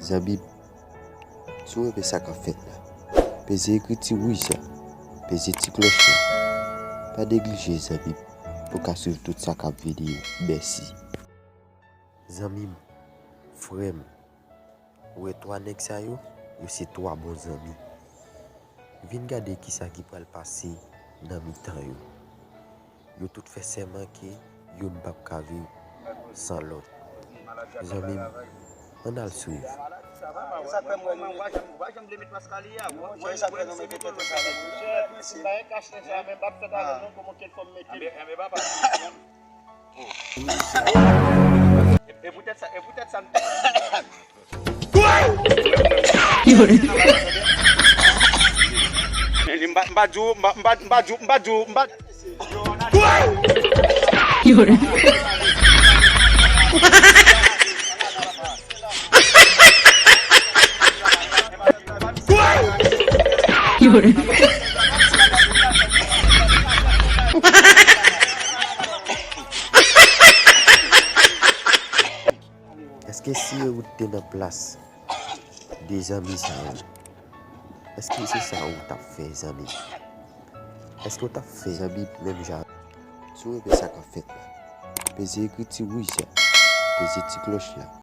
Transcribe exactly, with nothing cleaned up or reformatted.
Zanmi m, si w renmen sa k ap fèt la, peze ekriti wouj la, peze ti klòch la. Pa neglije, zanmi m, pou w ka swiv tout sa k ap vini yo. Mèsi. Zanmi m, frè m, ou wè twa nèg sa yo, yo se twa bon zanmi. Vin gade kisa ki pral pase nan mitan yo. Yo tout fè sèman ke youn p ap ka viv san lòt. Zanmi m, ann al swiv. Èske si ou te nan plas de zanmi sa yo, èske se sa ou t ap fè, zanmi? Èske ou t ap fè, zanmi, menm jan? Si w renmen sa k ap fèt la, peze ekriti wouj la, peze ti klòch la.